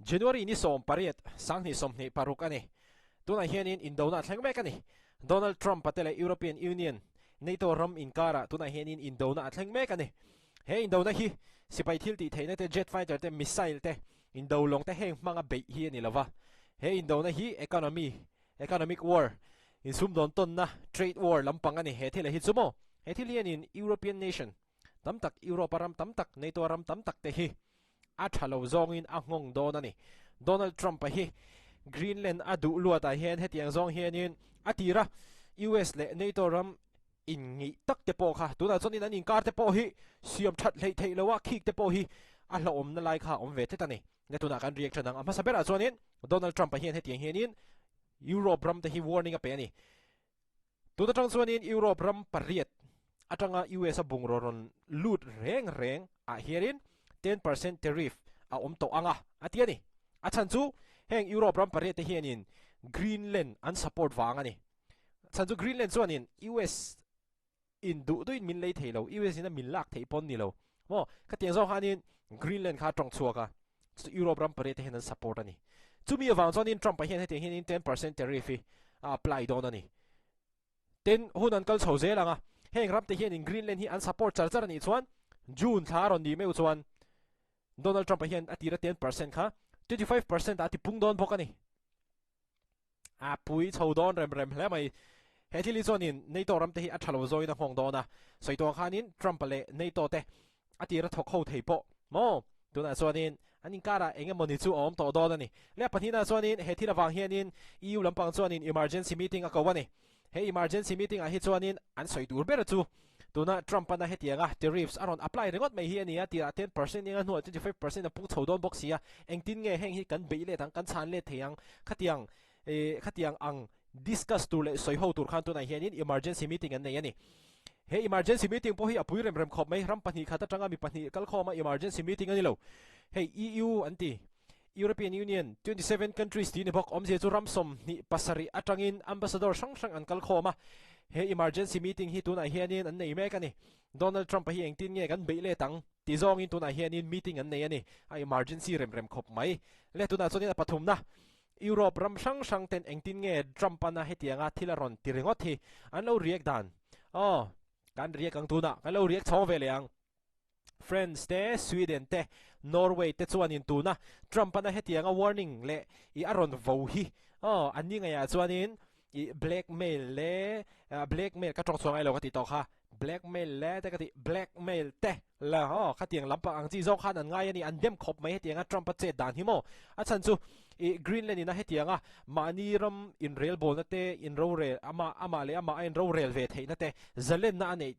January ni 18, 2026 a ni. Tunah hianin indona a thleng mek a ni. Donald Trump-a te leh European Union, NATO ram inkarah tunah hianin indona a thleng mek a ni. He indona hi sipai thil tih theihna te, jet fighter te, missile te, indo lawng te heng hmanga beih hi a ni lova. He indona hi economy, economic war, insumdawn tawnna, trade war lampang a ni. He thil hi chu maw? He thil hianin European nation tam tak, Europe-a ram tam tak, NATO-a ram tam tak te hi a tha lo zawngin a nghawng dawn a ni. Donald Trump-a hi Greenland a duh luatah hian hetiang zawng hianin a tir a, US leh NATO ram inngih tak te pawh kha tunah chuanin an inkar te pawh hi siam that hleih theih loha khik te pawh hi a hlauhawmna lai kha a awm ve tlat a ni. Nge tunah kan reaction ang a hmasa berah chuanin Donald Trump-a hian hetiang hianin Europe ram te hi warning a pe a ni. Tun atang chuanin Europe ram pariat atanga US a bungraw rawn lut reng reng ah hianin 10% tariff a awm tawh ang a, a ti a ni. A chhan chu heng Europe ram pariat te hianin Greenland an support vang a ni. A chhan chu Greenland chuanin US in duh duhin min lei thei lo, US in a min lak theih pawn ni lo. Maw, khatiang zawng khanin Greenland kha a tawng chhuak a, chu Europe ram pariat te hian an support a ni. Chumi avang chuanin Trump-a hian hetiang hianin 10% tariff hi a apply dawn a ni. Tin, hun an kal chho zel ang a, heng ram te hianin Greenland hi an support char char a nih chuan June thla a rawn nih meuh chuan Donald Trump-a hian a tira 10% kha 25% ah a ti pung dawn bawk a ni. A pui chho dawn rem rem hle mai. He thil hi chuanin NATO ram te hi a tha lo zawin a nghawng dawn a. Sawi tawh ang khanin Trump-a leh NATO te a tira thawk ho thei pawh maw? Tunah chuanin an inkarah eng emawni chu a awm tawh dawn a ni. Leh pahnihna chuanin he thil avang hianin EU lampang chuanin emergency meeting a ko a ni. He emergency meeting ah hi chuanin an sawi tur ber chu tuna Trump-ana hetianga tariffs a rawn apply ringawt mai hi a ni a, tirah 10% eng a hnuah 25% a pung chho dawn bawk si a, engtin nge heng hi kan beih let ang, kan chhan let thei ang, khatiang eh khatiang ang discuss tur leh sawi ho tur khan tunah hianin emergency meeting an nei a ni. He emergency meeting pawh hi a pui rem rem khawp mai, ram pahnih khat atanga mi pahnih kalkhawma emergency meeting a ni lo. Hei EU an ti. European Union, 27 countries tih ni bawk. Awmzia chu ram 27 atangin ambassador hrang hrang an kal khawm a. He emergency meeting hi tunah hianin an nei mek a ni. Donald Trump-a hi engtin nge kan beih let ang ti zawngin tunah hianin meeting an nei a ni. A emergency rem rem khawp mai. Le tunah chuanin a pathumna, Europe ram hrang hrang ten engtin nge Trump-ana hetianga thil a rawn ti ringawt hi an lo react dan. Aw, kan react ang tunah, kan lo react chhawng ve leh ang. France te, Sweden te, Norway te chuanin tuna Trump-ana hetianga warning leh i a rawn vo hi aw an ni ngeiah chuanin i blackmail leh blackmail ka tawng chhuah ngai lo ka tih tawh kha blackmail le te ka tih blackmail te la aw khatiang lampang ang chi zawng khan an ngai a ni an dem khawp mai hetianga Trump-a chet dan hi maw a chhan chu i Greenland ina hetianga mahni ram inrelbawlna te inrorel ama amah leh amah a inrorel ve theihna te zalenna a neih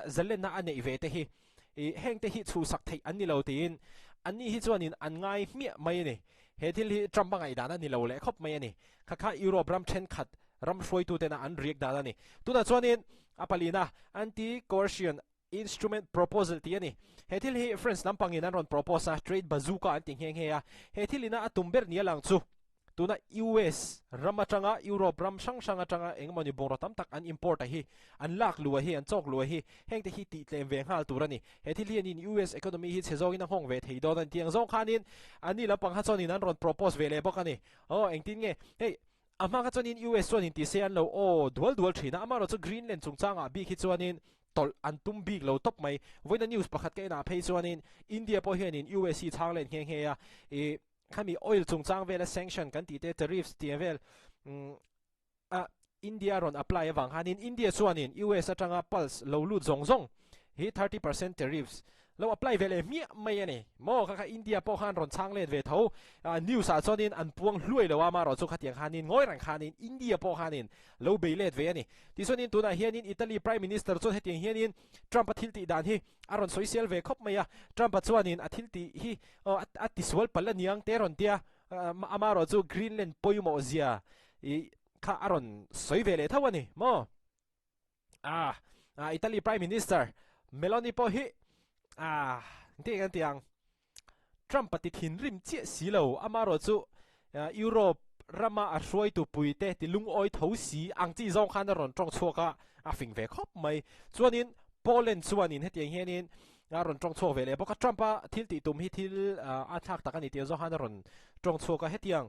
zalenna a neih ve te hi i heng te hi chhuhsak theih an ni lo tiin anni hi chuanin an ngai hmiah mai a ni. He thil hi Trump a ngaihdan a ni lo leh khawp mai a ni. Kha kha Europe ram thenkhat ram hruaitutena an riak dan a ni. Tunah chuanin a palina Anti-Coercion Instrument Proposal tih a ni. He thil hi France lampangin an rawn propose a, trade bazooka an ti nghe nghe a. He thilina a tum ber nia lang chu Tuna US ram atanga Europe ram hrang hrang atanga engemawni bungraw tam tak an import a hi, an lak luh a hi, an chawk luh a hi, hengte hi tih tlem ve nghal tur a ni. He thil hianin US economy hi chhe zawngin a nghawng ve thei dawn a ni. Tiang zawng khanin anni lampang kha chuanin an rawn propose ve leh bawk a ni. Aw, engtin nge? Hei, a hma kha chuanin US chuanin ti se an lo aw dual dual thin a, amaherawhchu Greenland chungchangah bik hi chuanin tawlh an tum bik lo tawp mai. Vawiina news pakhat ka enah phei chuanin India pawh hianin US hi chhang let nghe nghe a, ih, Khami oil chungchang vela sanction kan tih te tariffs tih vel a India rawn apply avang khanin India chuanin US atanga pulse lo lut zawng zawng hi 30% tariffs lo apply ve leh hmiah mai a ni maw kha kha India pawh khan rawn chhang let ve tho news ah chuanin an puang hluai lo a marawh chu khatiang khanin ngawi reng khanin India pawh khanin lo bei let ve a ni tichuanin tunah hianin Italy Prime Minister chuan hetiang hianin Trump a thil tih dan hi a rawn sawi sel ve khawp mai a, Trump-a chuanin a thil tih hi a tisual palh a niang te a rawn ti a, amaherawh chu Greenland pawimawh zia kha a rawn sawi ve leh tho a ni maw? Ah, Italy Prime Minister Meloni pawh hi ah engtin nge kan tih ang? Trump a ti thinrim chiah si lo, amaherawh chu Europe rama a hruaitu puite ti lungawi tho si ang chi zawng khan a rawn tawng chhuak a, a fing ve khawp mai. Chuanin Poland chuanin hetiang hianin A rawn tawng chhuak ve leh bawk a, Trump a thil tih tum hi thil a thlak tak a ni tih zawng khan a rawn tawng chhuak a, hetiang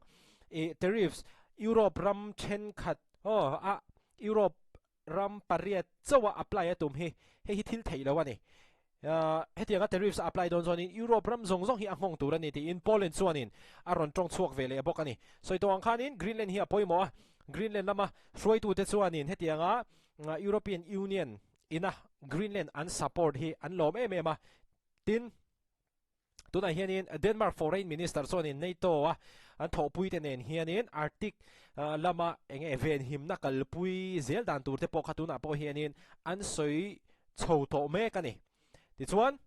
ih tariffs Europe ram thenkhat aw a Europe ram pariat chauh a apply a tum hi hei hi thil theih lo a ni. Hetianga tariffs a apply dawn chuanin Europe ram zawng zawng hi a nghawng tur a ni tiin Poland chuanin a rawn tawng chhuak ve leh bawk a ni. Sawi tawh ang khanin Greenland hi a pawimawh a, Greenland lama hruaitute chuanin hetianga European Union ina Greenland an support hi an lawm em em a, tin tunah hianin Denmark Foreign Minister chuanin NATO a an thawhpuite nen hianin Arctic lama eng nge venhimna kalpui zel dan tur te pawh kha tunah pawh hianin an sawi chho tawh mek a ni. Tichuan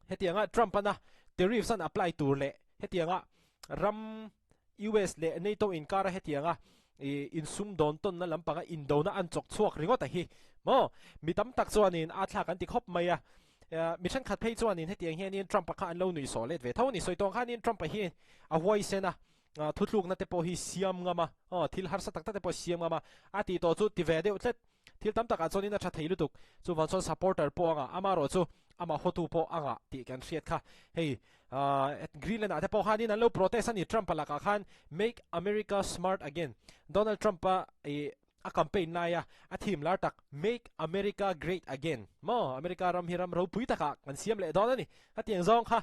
hetianga Trump ana tariffs an apply tur leh hetianga ram US leh NATO inkara hetianga insum dawn tawnna lampanga indona an chawk chhuak ringawt a hi maw mi tam tak chuanin a thlak an ti khawp mai a mi thenkhat phei chuanin hetiang hianin Trump a kha an lo nuih sawh let ve tho a ni sawi tawng khanin Trump a hi a huaisen a thutlukna te pawh hi siam ngam a thil harsa tak tak te pawh siam ngam a a tih tawh chu ti ve deuh tlet Thil tam takah chuanin a tha thei lutuk. Chuvang chuan supporter pawh a ngah, amaherawh chu amah hawtu pawh a ngah tih kan hriat kha. Hei Greenland ah te pawh khanin an lo protest a ni Trump-a lakah khan Make America Smart Again. Donald Trump-a ih a campaign laia a theme lar tak Make America Great Again maw America ram hi ram ropui takah kan siam leh dawn a ni. Khatiang zawng kha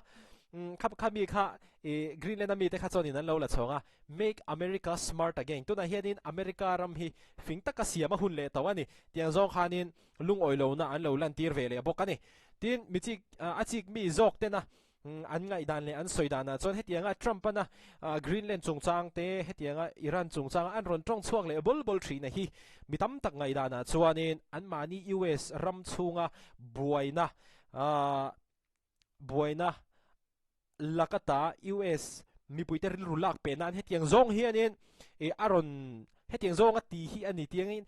kha kha mi kha ih Greenland-a mite kha chuanin an lo la chhawng a. Make America Smart Again, Tunah hianin America ram hi fing taka siam a hun leh tawh a ni. Tiang zawng khanin lungawi lohna an lo lantir ve leh bawk a ni. Tin, mi chik a chik mi zawk tena an ngaihdan leh an sawi danah chuan hetianga Trump-ana Greenland chungchang te, hetianga Iran chungchanga an rawn tawng chhuak leh bawl bawl thina hi mi tam tak ngaihdanah chuanin anmahni US ram chhunga buaina buaina lakata US mipuite rilru lak pe nan hetiang zawng hianin ih a rawn hetiang zawnga ti hi a ni tiangin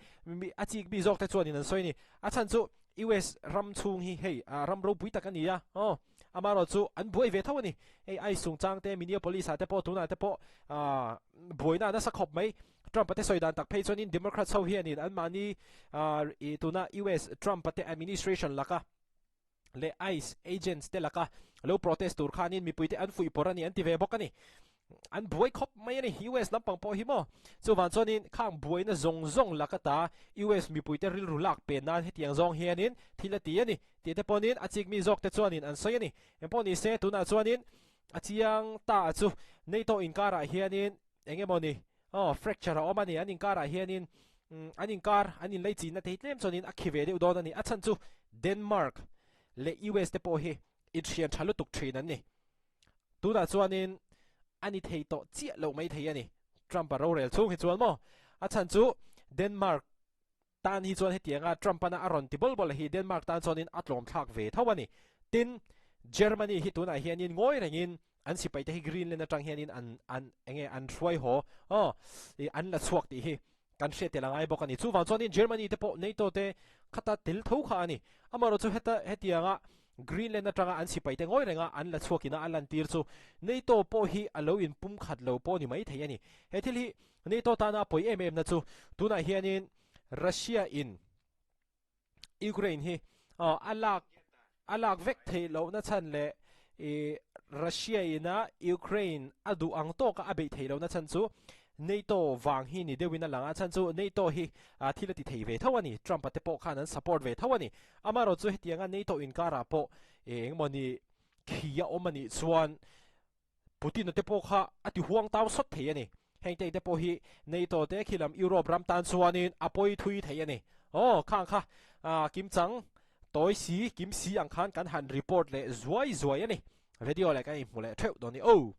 a chik mi zawk te chuanin an sawi a ni. A chhan chu US ram chhung hi hei ram ropui tak a ni a aw amaherawh chu an buai ve tho a ni. Hei ice chungchang te Minneapolis ah te pawh tunah te pawh ah buaina a nasa khawp mai. Trump a te sawi dan tak phei chuanin Democrats ho hianin anmahni ah ih tuna US Trump a te administration laka leh ice agents te laka lo protest tur khanin mipuite an fuih pawr a ni an ti ve bawk a ni. An buai khawp mai a ni US lampang pawh hi maw. Chuvang chuanin khang buaina zawng zawng laka ta US mipuite rilru lak pen nan hetiang zawng hianin thil a ti a ni tih te pawhin a chik mi zawk te chuanin an sawi a ni. Engpawh ni se tunah chuanin a chiang ta a chu NATO inkarah hianin eng emaw ni aw fracture a awm a ni an inkarah hianin an inkar an inlei chinna te hi tlem chuanin a khi ve deuh dawn a ni a chhan chu Denmark leh US te pawh hi inthian tha lutuk thin an ni tunah chuanin a ni thei tawh chiah loh mai thei a ni Trump a rorel chhung hi chuan maw a chhan chu Denmark tan hi chuan hetianga Trump ana a rawn ti bawl bawl hi Denmark tan chuanin a tlawm thlak ve tho a ni. Tin, Germany hi tunah hianin ngawi rengin an sipaite hi Greenland atang hianin an an enge an hruai haw aw ih an la chhuak tih hi kan hriat tel a ngai bawk a ni. Chuvang chuanin Germany te pawh NATO te khata tel tho kha a ni. Amaherawhchu chu heta hetianga Greenland atanga an sipaite ngawi renga an la chhuak ina a lantir chu NATO pawh hi a lo inpum khat lo pawh ni mai thei a ni. He thil hi NATO tana a pawi em em na chu tunah hianin Russia in Ukraine hi a lak a lak vek theih lohna chhan leh ih Russia ina Ukraine a duh ang tawka a beih theih lohna chhan chu NATO vang hi ni deuhin a lang a chhan chu NATO hi thil a ti thei ve tho a ni Trump a te pawh khan an support ve tho a ni amaherawhchu chu hetianga NATO inkarah pawh engmawni khi a awm a nih chuan Putin-a te pawh kha a ti huang tau sawt thei a ni. Heng te te pawh hi NATO te khi lam Europe ram tan chuanin a pawi thui thei a ni. Aw, khang kha kim chang tawi si, kim si ang khan kan han report leh zuai zuai a ni. Video leh kan inhmu leh theuh dawn ni. Aw.